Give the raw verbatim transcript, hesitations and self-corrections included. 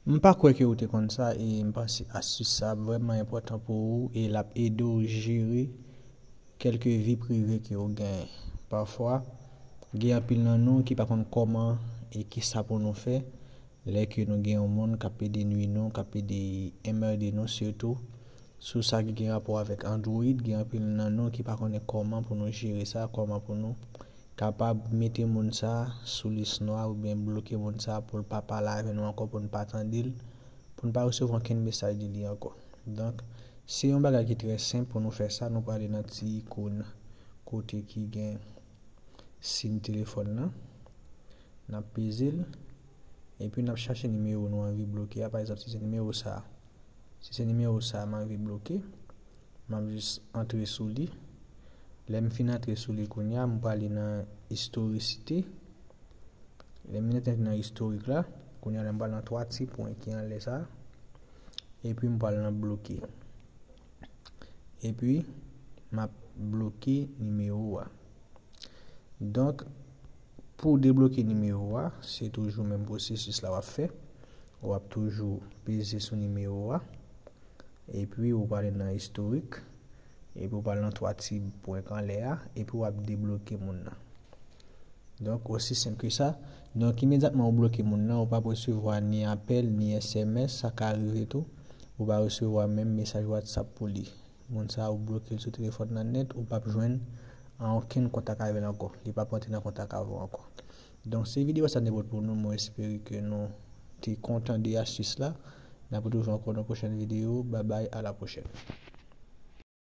M pa kwè ke ou te konn sa, e m panse astis sa ap vrèman enpòtan pou ou, e l ap ede w jere kèlke vi prive ke ou genyen. Pafwa, gen anpil nan nou ki pa konn kòman e kisa pou nou fè lè ke nou gen yon moun k ap ede nui nou, k ap ede enmède nou, sitou sou sa ki gen rapò avèk Android. Gen anpil nan nou ki pa konnen kòman pou nou jere sa, kòman pou nou kapab mete moun sa sou lis nwa oubyen bloke moun sa pou l pa pale avè nou ankò, pou n pa tande l, pou n pa resevwa okenn mesaj de li ankò. Donk, se yon bagay ki trè senp pou nou fè sa. Nou prale nan ti ikòn kote ki gen siy telefòn nan. N ap peze l. Epi n ap chache nimewo nou anvi bloke a. Pa egzanp, si se nimewo sa a. Si se nimewo sa a m anvi bloke, m ap jis antre sou li. Lè m fin antre sou li kounye a, m prale nan istorisite. Lè m fin antre nan istorik la, kounye a la m pral nan twa ti pwen ki anlè sa. Epi m pral nan bloke. Epi m ap bloke nimewo a. Donk, pou debloke nimewo a, se toujou menm pwosesis la w ap fè. W ap toujou peze sou nimewo a. Epi ou prale nan istorik. Epi ou prale nan twa ti pwen k anlè a. Epi w ap debloke moun nan. Donk, osi senp ke sa. Donk, imedyatman ou bloke moun nan, ou p ap resevwa ni apèl, ni S M S, sa ka rive tou. Ou pa resevwa menm mesaj WhatsApp pou li. Moun sa a ou bloke l sou telefòn nan nèt, ou p ap jwenn an okenn kontak avè l ankò. Li p ap antre nan kontak avè w ankò. Donk, se videyo sa te pote pou nou. Mwen espere ke nou te kontan de astis la. N ap retwouve ankò nan pwochèn videyo. Babay, a la pwochèn.